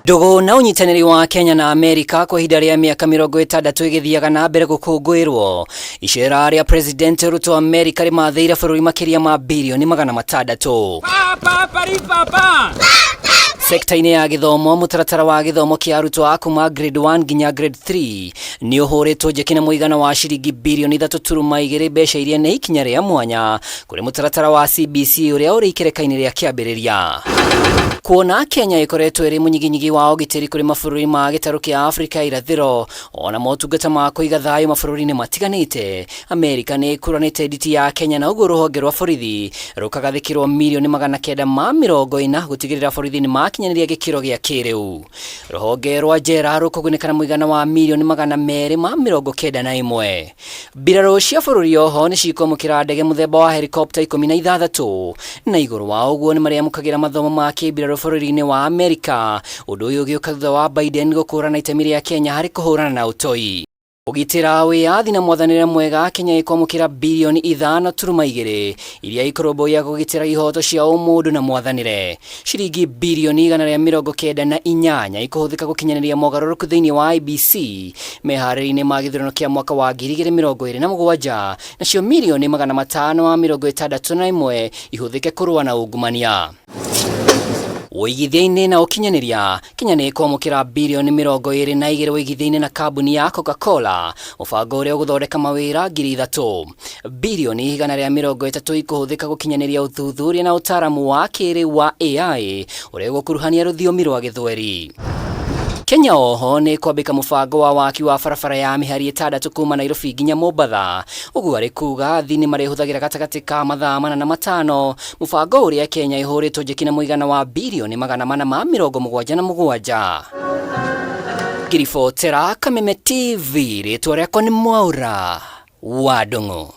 Ndũgũ na ũnyitanĩri wa Kenya na Amerika kwa ihinda rĩa mĩaka 60 ĩgĩthiaga na mbere gũkũngũĩrwo. Icera rĩa President Ruto Amerika rĩmathĩire bũrũri makĩria ma birioni 600. Sekta-inĩ ya gĩthomo, mũtaratara wa gĩthomo kĩa arutwo a kuma grade 1 nginya grade 3 nĩ ũhũrĩtwo njeki na mũigana wa ciringi birioni 3.2, mbeca iria nĩ ikinya rĩa mwanya kũrĩ mũtaratara wa CBC ũrĩa ũrĩ ikereka-inĩ rĩa kĩambĩrĩria. Kuona Kenya ĩkoretwo ĩrĩ mũnyiginyigi wa ũgitĩri kũrĩ mabũrũri ma gĩtarũ kĩa Afrika irathĩro ona motungata ma kũiga thayũ mabũrũri-inĩ matiganĩte, Amerika nĩ ĩkũranĩte nditi ya Kenya na ũguo rũhonge rwa borithi rũkagathĩkĩrwo mirioni 940 gũtigĩrĩra borithi nĩ makinyanĩria gĩkĩro gĩa kĩrĩu. Rũhonge rwa njera rũkũgunĩka na mũigana wa mirioni 291. Mbirarũ cia bũrũri oho nĩ cikwamũkĩra ndege mũthemba wa helikopta 16, na igũrũ wa ũguo nĩ marĩamũkagĩra mathomo ma kĩmbirarũ bũrũri-inĩ wa Amerika. Ũndũ ũyũ ũgĩũka thutha wa Biden gũkũrana itemi rĩa Kenya harĩ kũhũrana na ũtoi. Kũgitĩra wĩyathi na mwathanĩre mwega, Kenya ĩkwamũkĩra birioni 5.2 iria ikũrũmbũiya kũgitĩra ihoto cia ũmũndũ na mwathanĩre. Ciringi birioni 198 ikũhũthĩka gũkinyanĩria mogarũrũku thĩinĩ wa IEBC meharĩria-inĩ ma gĩthurano kĩa mwaka wa 2027, nacio mirioni 561 ihũthĩke kũrũa na ungumania. Ũigithia-inĩ na ũkinyanĩria, Kenya nĩ ĩkwamũkĩra birioni 22 ũigithia-inĩ na kambuni ya Coca-Cola, mũbango ũrĩa ũgũthondeka mawĩra 3,000. Birioni 130 ikũhũthĩka gũkinyanĩria ũthuthuria na ũtaaramu wa kĩrĩu wa AI ũrĩa ũgũkuruhania rũthiomi rwa Gĩthweri. Kenya oho nĩ ĩkwambĩka mũbango wa waki wa barabara ya mĩhari 6 kuma Nairobi nginya Mombatha, ũguo arĩ kuga athii nĩ marĩhũthagĩra gatagatĩ ka mathaa 4 na 5, mũbango ũrĩa Kenya ĩhũrĩtwo njeki na mũigana wa birioni 477. Ngiribotera Kameme TV, rĩtwa rĩakwa nĩ Mwaura wa Ndung'u.